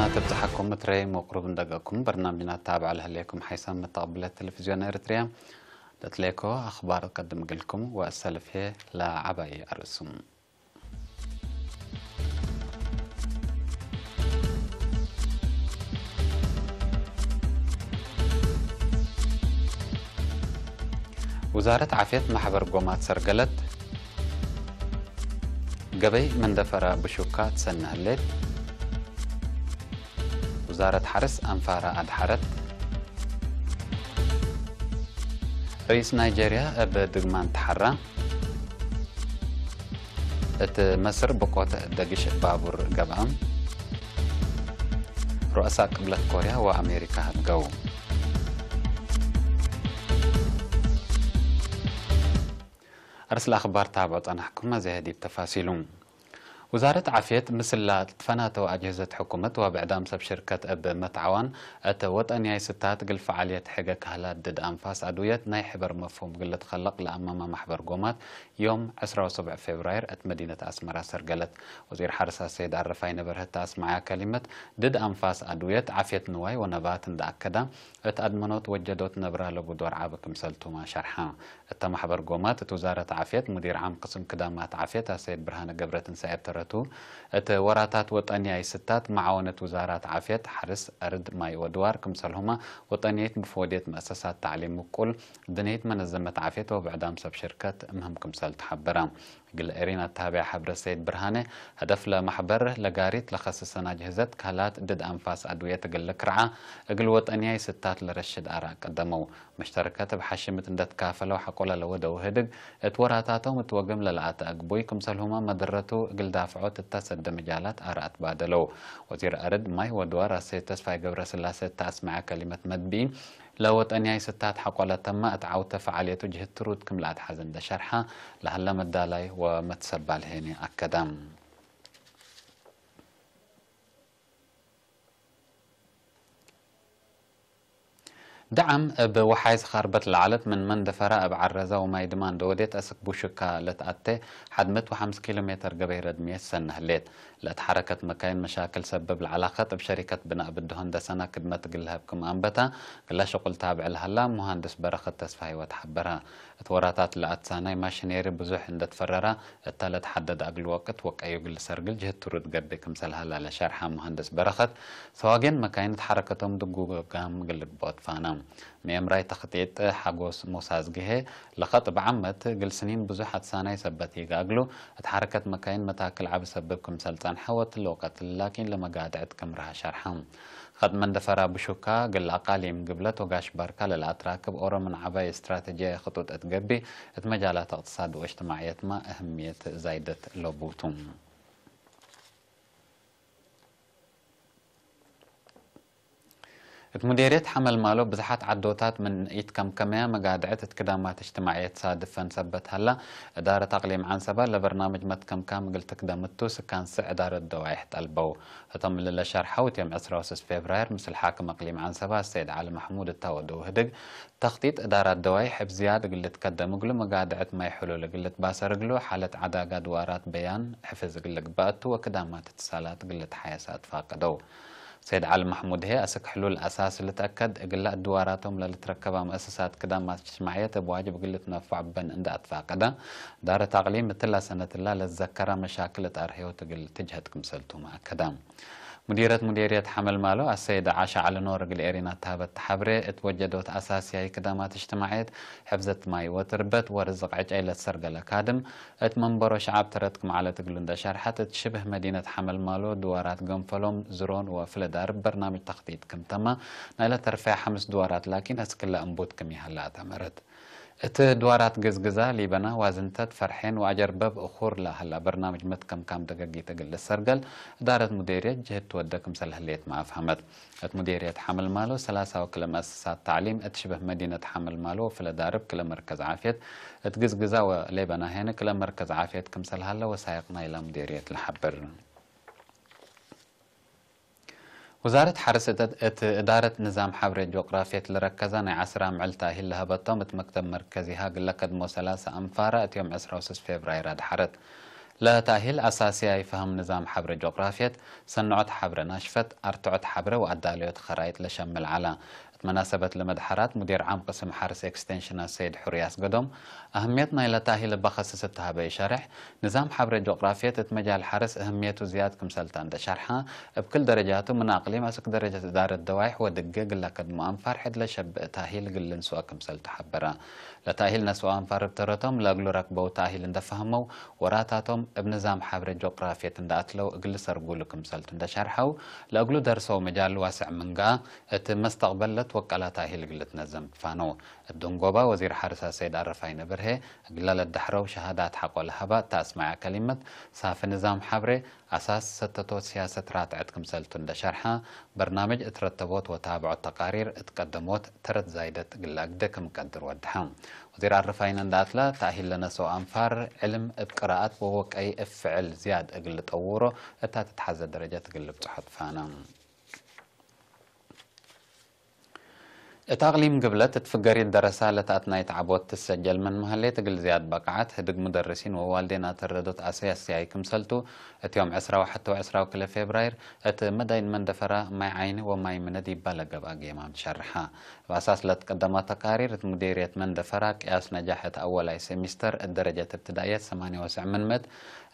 ተብጽሓኩም ምትረይ መቕሩብ እንደገኩም በርናምጅና ታብዕ ለህሌኩም ሓይሳም መተቐብለት ቴሌቪዝዮን ኤርትርያ። ለትሌኮ ኣኽባር ቀድም ግልኩም ወእሰልፌ ለዓባይ ኣርእሱም። ውዛረት ዓፍየት ማሕበር ጎማት ሰርገለት፣ ገበይ መንደፈራ ብሹካ ትሰንህ ሌት፣ ውዛረት ሓርስ ኣንፋራ ኣድሓረት፣ ርእስ ናይጀርያ እብ ድግማን ተሓራ፣ እት መስር ብቆት ደግሽ ባቡር ገብኣም፣ ሩእሳ ቅብለት ኮርያ ወኣሜሪካ ህገው። ኣርስላ ኣኽባር ታብዖ ጸናሕኩም፣ ኣዘ ህዲብ ተፋሲሉ። ውዛረት ዓፍየት ምስላ ትፈናተው ኣጅህዘት ሕኩመት ወብዕዳም ሰብ ሽርከት እብ መትዓዋን እተ ወጠንያይ ስታት ግልፍ ዓልየት ሕገ ካህላት ድድ ኣንፋስ ኣድውየት ናይ ሕበር መፍሁም ግልት ኸለቕ ለኣማማ ማሕበር ጎማት ዮም ዕስራ ወሰቡዕ ፌብራይር እት መዲነት ኣስመራ ሰርገለት። ወዚር ሓርሳ ሰይድ ኣረፋይ ነበር ህተ ኣስማዕያ ከሊመት ድድ ኣንፋስ ኣድውየት ዓፍየት ንዋይ ወነባት እንዳ ኣከዳ እት ኣድመኖት ወጀዶት ነብራ ለቡ ዶር ዓብ ክምሰልቱማ ሸርሓ። እተ ማሕበር ጎማት እት ውዛረት ዓፍየት ሙዲር ዓም ቅስም ክዳማት ዓፍየት ኣሰይድ ብርሃነ ገብረ ትንሳኤ ብተረቱ እት ወራታት ወጠንያይ ስታት መዓወነት ውዛራት ዓፍየት ሓርስ ኣርድ ማይ ወድዋር ክምሰልሁማ ወጠንያይት ብፍወድየት መእሰሳት ታዕሊም ምቁል ድንየት መነዘመት ዓፍየት ወብዕዳም ሰብ ሽርከት ምህም ክምሰል ተሓበራ። ግል ኤሪን ኣተሃብያ ሓብረ ሰይድ ብርሃነ፣ ህደፍ ለማሕበር ለጋሪት ለኸስሰን ኣጅህዘት ካላት ድድ ኣንፋስ ኣድውየት እግል ልክርዓ እግል ወጠንያይ ስታት ለረሽድ ኣራእ ቀደመው። መሽተርከት እብ ሓሽምት እንደትካፈለው ሓቆለ ለወደው ህድግ እት ወራታቶም እት ወገም ለለኣተ ኣግቡይ ክምሰልሁማ መድረቱ እግል ዳፍዖት እተሰደ መጃላት ኣራእ ትባደለው። ወዚር ኣርድ ማይ ወድዋር ኣሰይድ ተስፋይ ገብረ ስላሴ እተ ኣስመዐ ከሊመት መድብኢ ለወጠንያይ ስታት ሓቆለተማ እት ዓውተ ፈዓልየቱ ጅህት ትሩድ ክም ለኣትሓዘ እንደ ሸርሓ ለሀለ መዳላይ ወመትሰባል ሄኔ ኣከዳም። ደዓም እብ ወሓይ ዝኻርበት ለዓለት ምን መንደፈራ እብ ዓረዛ ወማይ ድማ እንደወዴት እስክ ቡሽካ ለትኣቴ ሓድመት ወሓምስ ኪሎ ሜተር ገበይ ረድምየት ሰነ ህሌት። ለእት ሓረከት መካይን መሻክል ሰብብ ለዓላ ኸጥ እብ ሸሪከት ብናእ ብድሆ እንደሰና ክድመት እግል ለሀብ ክም ኣንበታ፣ ግላ ሸቁል ታብዕ ለሀላ ሙሃንድስ በረኸት ተስፋ ህይወት ሓበራ። እት ወራታት ለኣትሳናይ ማሽኔሪ ብዙሕ እንደትፈረራ፣ እታ ለትሓደድ ኣግል ወቅት ወቀዩ እግል ሰርግል ጅህት ትሩድ ገብእ ክምሰል ሀላ ለሸርሓ ሙሃንድስ በረኸት፣ ሰዋጌን መካይን እት ሓረከቶም ድጉጋም እግል ልግቦት ፋና። መየምራይ ተኽጢጥ ሓጎስ ሙሳ ዝግሄ፣ ለኸጥ ብዓመት እግል ስኒን ብዙሕ ኣትሳናይ ሰበት ይጋግሉ፣ እት ሓረከት መካይን መታክል ዓብ ሰብብ ክምሰል ጸንሐ ወትል ወቀትል ላኪን ለመጋድዕት ክምርሃ ሸርሐ። ኸጥ መንደፈራ ብሹካ እግል ኣቃሊም ግብለት ወጋሽ ባርካ ለለኣትራክብ ኦሮምን ዓባይ እስትራተጂያዊ ክጡጥ እትገቢ፣ እት መጃላት እቅትሳድ ወእጅትማዕየትማ እህምየት ዛይደት ለቡቱ። እት ሙዴርየት ሐመልማሎ ብዝሓት ዓዶታት ምን ኢትከምከመያ መጋድዕት እት ክዳማት እጅትማዕየት ሳድፈን ሰበት ሀላ፣ እዳረት ኣቅሊም ዓንሰባ ለበርናምጅ መትከምካም እግል ትክደምቱ ስካን ስዕ እዳረት ደዋይሕ ጠልበው። እቶም እሊ ለሸርሐው እትዮም ዕስራ ወስስ ፌብራይር ምስል ሓክም ኣቅሊም ዓንሰባ ሰይድ ዓሊ ማሕሙድ እታ ወደው ህድግ፣ ተኽጢጥ እዳራት ደዋይሕ እብ ዝያድ እግል ልትከደም እግሉ መጋድዕት ማይ ሕሉል እግል ልትባሰር እግሉ ሓለት ዓዳጋ ድዋራት በያን ሕፍዝ እግል ልግባእ እቱ ወክዳማት እትሳላት እግል ልትሓየሳ ትፋቀደው። ሰይድ ዓሊ ማሕሙድ ህዬ፣ አስክ ሕሉል አሳሲ ልትአከድ እግላ እድዋራቶም ለልትረከባ መእሰሳት ክዳማት እጅትማዕየት እብ ዋጅብ እግል ልትነፈዕ በን እንዳ አትፋቀዳ፣ ዳረት አቅሊም እትላ ሰነትላ ለትዘከራ መሻክል እት አርህዮት እግል ትጅሀድ ክምሰልቱመ አከዳ። ሙዲረት ሙዴርየት ሐመልማሎ አሰይደ ዓሻ ዓሊ ኖር እግል ኤሪና ተሀበት ተሐብሬ፣ እት ወጀዶት አሳስያይ ክዳማት እጅትማዕየት፣ ሕፍዘት ማይ ወትርበት ወርዝቅ ዕጨይ ለትሰርገለ ካድም፣ እት መንበሮ ሸዓብ ተረት ክም ዐለት እግሉ እንደ ሸርሐት፣ እት ሽብህ መዲነት ሐመልማሎ ድዋራት ገንፈሎም፣ ዝሮን ወፍለዳርብ በርናምጅ ተኽጢጥ ክም ተማ፣ ናይለ ተርፈያ ሐምስ ድዋራት ላኪን አስክለ እንቡት ክም ይሀላ አተመረት። እት ድዋራት ግዝግዛ፣ ሊበና፣ ዋዝንተት፣ ፈርሔን ወአጀርበብ እኹር ለሀላ በርናምጅ መትከም ካም ደገጊት እግል ልሰርገል እዳረት ሙዴርየት ጅህድ ትወደ ክምሰል ህሌትመ አፍሀመት። እት ሙዴርየት ሐመልማሎ ሰላሳ ወክለ መአሰሳት ተዕሊም፣ እት ሽበህ መዲነት ሐመልማሎ ወፍለዳርብ ክለ መርከዝ ዓፍየት፣ እት ግዝግዛ ወሌበና ሄነ ክለ መርከዝ ዓፍየት ክምሰል ሀለ ወሳይቅ ናይላ ሙዴርየት ለሐብር። ውዛረት ሐርስ እት እዳረት ንዛም ሐብሬ ጂኦግራፍየት ልረከዛ ናይ ዐስራ ምዕል ተእሂል ለሀበቶም እት መክተብ መርከዚሃ ግለ ከድሞ ሰላሳ አንፋራ እት ዮም ዕስራ ወስስ ፌብራይር አድሐረት። ለታሂል አሳሲ አይ ፈህም ንዛም ሐብረ ጆግራፊየት፣ ሰንዖት ሐብረ ናሽፈት፣ አርትዖት ሐብረ ወአዳለዮት ኸራይጥ ለሸምል ዐላ። እት መናሰበት ለመድሐራት ሙዲር ዓም ቅስም ሐርስ ኤክስቴንሽን አሰይድ ሑሪ አስገዶም፣ አህምየት ናይ ለታሂል እባ ኸስስ እተሃበ ይሸርሕ፣ ንዛም ሐብረ ጆግራፊየት እት መጃል ሐርስ እህምየቱ ዝያድ ክምሰልታ እንደ ሸርሓ፣ እብ ክል ደረጃቱ ምን አቅሊም አስክ ደረጀት እዳረት ደዋይሕ ወድገ ግላ ከድሞ አንፋር ሕድ ለሸብእ ታሂል ግልን ስዋ ክምሰልቱ ሐበራ። ለታሂል ነስኦ አንፋር እብ ተረቶም ለእግሉ ረክበው ታሂል እንደ ፈህመው፣ ወራታቶም እብ ንዛም ሐብረ ጆግራፊየት እንደ አትለው እግል ሰርጉሉ ክምሰልቱ እንደ ሸርሐው፣ ለእግሉ ደርሰው መጃል ዋስዕ ምንጋ፣ እት መስተቅበል ለትወቀላ ታሂል እግል ትነዘም ትፋነው። እት ድንጎባ ወዚር ሐርሳ ሰይድ አረፋይነ ብርሄ፣ እግላ ለዳሕረው ሸሃዳት ሐቆ ለሀባ እተ አስማያ ከሊመት፣ ሳፊ ንዛም ሐብሬ፣ አሳስ ሰተቶ ሲያሰት ራትዐት ክምሰልቱ እንደ ሸርሐ፣ በርናምጅ እት ረተቦት ወታብዖት ተቃሪር እት ቀደሞት ተረት ዛይደት እግል አግደ ክም ቀድር ወድሐ። ወዚር አረፋይነ እንደ አትላ፣ ታእሂል ለነሰው አንፋር ዕልም እብ ቅራአት ወወቀይ እብ ፍዕል ዝያድ እግል ልጠውሮ እታ ትትሓዘ ደረጀት እግል ልብጽሖ ትፋነ። እት አቅሊም ግብለት እት ፍገሪት ደረሳ ለተአትናይት ዐቦት ትሰጀል ምን መሀሌት እግል ዝያድ በቃዓት ህድግ ሙደርሲን ወዋልዴን አተረዶት አሰያስያይ ክምሰልቱ እት ዮም ዕስራ ወሐተ ወዕስራ ወክልኤ ፌብራይር እት መዳይን መንደፈራ ማይ ዓይኒ ወማይ ምነ ዲባ ለገብአ ጌማም ትሸርሐ። እብ አሳስ ለትቀደማ ተቃሪር እት ሙዴርየት መንደፈራ ቅያስ ነጃሕ እት አወላይ ሴሚስተር እት ደረጀት እብትዳእየት ሰማንያ ወሰዕ ምን ምእት፣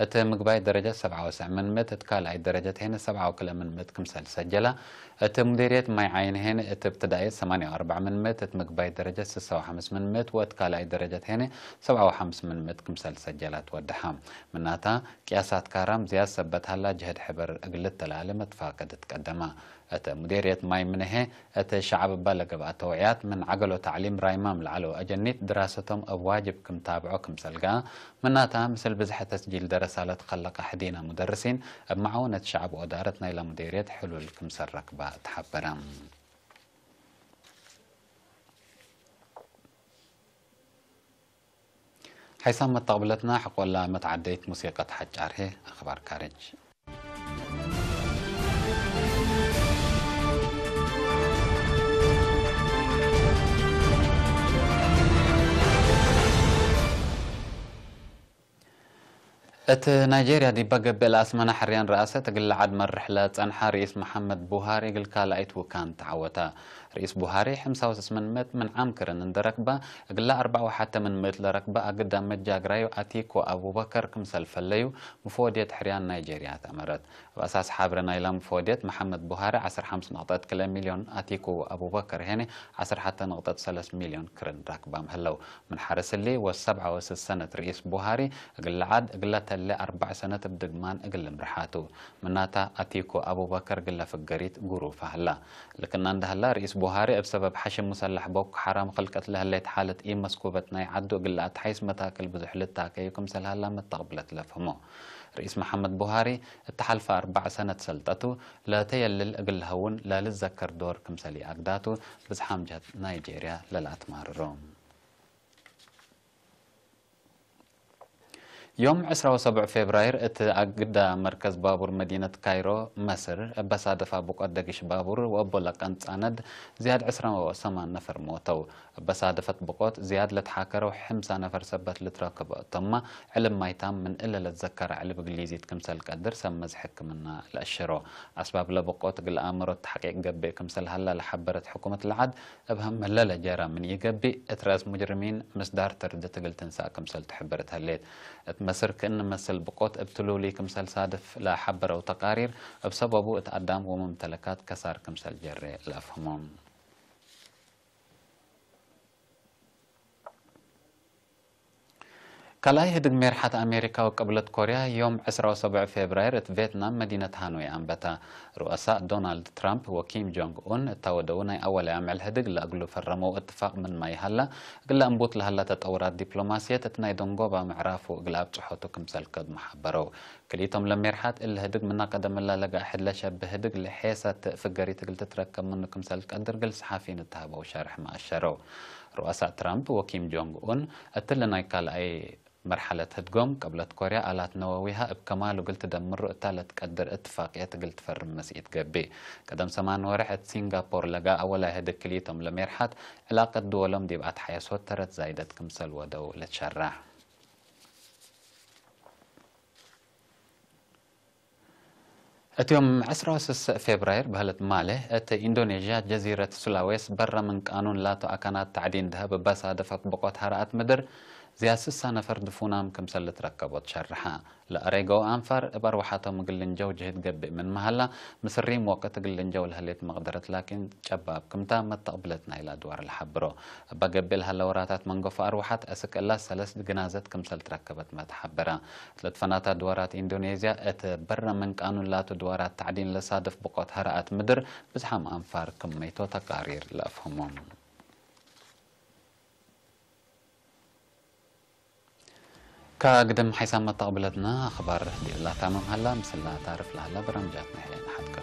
እት ምግባይ ደረጀት ሰብዓ ወሰዕ ምን ምእት፣ እት ካልኣይ ደረጀት ሄነ ሰብዓ ወክልኤ ምን ምእት ክምሰል ሰጀላ፣ እት ሙዴርየት ማይ ዓይኒ ሄነ እት እብትዳእየት ሰማንያ ወአርባዕ ምን ምእት፣ እት ምግባይ ደረጀት ስሳ ወሐምስ ምን ምእት ወእት ካልኣይ ደረጀት ሄነ ሰብዓ ወሐምስ ምን ምእት ክምሰል ሰጀላ ትወድሓ። ምናታ፣ ቅያሳት ካራም ዝያድ ሰበት ሀላ ጅህድ ሕበር እግል ልተላለ መትፋቀድ እትቀደማ። እተ ሙዴርየት ማይ ምነሄ፣ እተ ሸዓብ እባ ለገብአ ተውዕያት ምን ዐገሎ ተዕሊም ራይማም ለዐለው አጀኒት ድራሰቶም እብ ዋጅብ ክም ታብዖ ክምሰል ገአ፣ ምናታ ምስል ብዝሐ ተስጂል ደረሳ ለትከለቀ ሕዲነ ሙደርሲን እብ መዓውነት ሸዕብ ወእዳረት ናይላ ሙዴርየት ሕሉል ክምሰል ረክባ ተሐበረ። ሓይሳም መተቕብለትና ሕቆላ መትዓደይት ሙሲቀት ሓጫር ሄ ኣኽባር ካርጅ። እት ናይጄርያ ዲባ ገብእ ለአስመና ሕርያን ረአሰት እግል ለዓድ መርሕ ለጸንሓ ርኢስ መሐመድ ቡሃሪ እግል ካልኣይት ውካን ተዓወታ። ርኢስ ቡሃሪ ሕምሳ ወሰስ ምን ምእት ምን ዓም ክርን እንደ ረክባ፣ እግላ አርባዕ ወሓተ ምን ምእት ለረክባ አግዳ መጃግራዩ አቲኮ አቡበከር ክምሰል ፈለዩ ምፍወድየት ሕርያን ናይጄርያ ተአመረት። እብ አሳስ ሓብረ ናይላ ምፍወድየት መሐመድ ቡሃሪ ዐስር ሐምስ ነቅጠት ክልኤ ሚልዮን አቲኮ አቡበከር ሄነ ዐስር ሐተ ነቅጠት ሰለስ ሚልዮን ክርን ራክባም ህለው። ምን ሐርስ እሊ ወሰብዓ ወስስ ሰነት ርኢስ ቡሃሪ እግል ለዓድ እግላ ተሌ አርባዕ ሰነት እብ ድግማን እግል ልምርሓቱ። ምናታ አቲኮ አቡበከር ግለ ፍገሪት ጉሩፋ ህላ። ልክና እንደ ህላ ርኢስ ቡሃሪ እብ ሰበብ ሐሽም ሙሰላሕ ቦኮ ሐራም ክልቀት ለህሌት ሓለት ኢመስኩበት ናይ ዓዱ እግል ለአትሓይስ መታክል ብዙሕ ልታከዩ ክምሰል ሀላ መተቅብለት ለፍህሞ። ርኢስ መሐመድ ቡሃሪ እተሓልፈ አርባዕ ሰነት ሰልጠቱ ለተየልል እግል ለሀውን ለልዘከር ዶር ክምሰል ይአግዳቱ ብዝሓም ጀት ናይጄርያ ለለአትማርሮ። ዮም ዕስራ ወሰቡዕ ፌብራይር እት አግዳ መርከዝ ባቡር መዲነት ካይሮ፣ መስር፣ እበ ሳደፋ ብቆት ደግሽ ባቡር ወእቦ ለቀን ጻነድ ዝያድ ዕስራ ወሰማን ነፈር ሞተው። እበ ሳደፈት ብቆት ዝያድ ለትሓከረው ሕምሳ ነፈር ሰበት ልትረከበ እቶማ ዕልብ ማይታም ምን እለ ለትዘከረ ዕልብ ግሊዚት ክምሰል ቀድር ሰብ መዝ ሕክምና ለአሸሮ። አስባብ ለብቆት እግል አእምሮ ተሕቂቅ ገብእ ክምሰል ሀላ ለሐበረት ሕኩመት ለዓድ፣ እብ ሀመ ለለጀረ ምን ኢገብእ፣ እት ረአስ ሙጅርሚን ምስዳር ተርድት እግል ትንሳእ ክምሰል ትሕብር እት ሀሌት። እት መስር ክእን መስል ብቆት እብ ትሉሊ ክምሰል ሳድፍ ለሐበረው ተቃሪር፣ እብ ሰበቡ እት አዳም ወመምተለካት ከሳር ክምሰል ጀሬ ለአፍህሞም። ካልኣይ ህድግ ሜርሓት አሜሪካ ወቅብለት ኮርያ ዮም ዕስራ ወሰቡዕ ፌብራይር እት ቬትናም መዲነት ሃኖይ አንበታ። ሩአሳ ዶናልድ ትራምፕ ወኪም ጆንግ ኡን እታ ወደው ናይ አወላይ አምዕል ህድግ ለእግሉ ፈረመው እትፋቅ ምን ማይ ሀላ፣ እግለ እንቡት ለሀላ ተጠውራት ዲፕሎማስየት እት ናይ ደንጎባ ምዕራፉ እግለ አብጽሖቱ ክምሰል ከድሙ ሐበረው። ክልኢቶም ለሜርሓት እሊ ህድግ ምና ቀደም እላ ለገአ ሕድ ለሸብህ ህድግ ለሔሰት ፍገሪት እግል ትትረከብ ምኑ ክምሰል ቀድር እግል ሰሓፊን እተሀበው ሸርሕ መአሸረው። ሩአሳ ትራምፕ ወኪም ጆንግ ኡን እትሊ ናይ ካልኣይ መርሐለት ህድጎም፣ ቅብለት ኮርያ አላት ነወዊሃ እብ ከማሉ እግል ትደምሩ እታ ለትቀድር እትፋቅየት እግል ትፈርም መስኢት ገብእ። ቀደም ሰማን ወርሕ እት ሲንጋፖር ለገአ አወላይ ህድግ ክልኢቶም ለሜርሓት ዕላቀት ድወሎም ዲብ አትሓየሶት ተረት ዛይደት ክምሰል ወደው ለትሸራሕ። እቲዮም ዕስራ ወስስዕ ፌብራይር በህለት ማለ እቲ ኢንዶኔዥያ ጀዚረት ሱላዌስ በረ ምን ቃኑን ላቶ ኣካናት ታዕዲን ደሀብ ባሳደፈት ብቆት ሀረኣት ምድር ዝያ ስሳ ነፈር ድፉናም ክምሰል ትረከቦት ሸርሓ። ለኣሬገው ኣንፋር እብ ኣርዋሓቶም ግልንጀው ጅህድ ገብእ ምን መሃላ ምስሪም ወቅት ግልንጀው ለህሌት መቕደረት ላኪን ጨባብ ክምታ መተቕብለት ናይላ ድዋር ለሓብሮ። እባ ገቤል ሃለ ወራታት መንጎፎ ኣርዋሓት እስክ እላ ሰለስት ግናዘት ክምሰል ትረከበት መትሓበራ። ለትፈናታ ድዋራት ኢንዶኔዝያ እት በረ ምን ቃኑን ላቱ ድዋራት ታዕዲን ለሳድፍ ብቆት ሀረኣት ምድር ብዝሓም ኣንፋር ክመይቶ ተቃሪር ለእፍህሞም። ካግድም ሓይሳም መተቕብለትና ኣኽባር ዲብላታ መምሃላ ምስላ ታርፍ ለሃላ በረምጃትና ሄለን ሓትካ።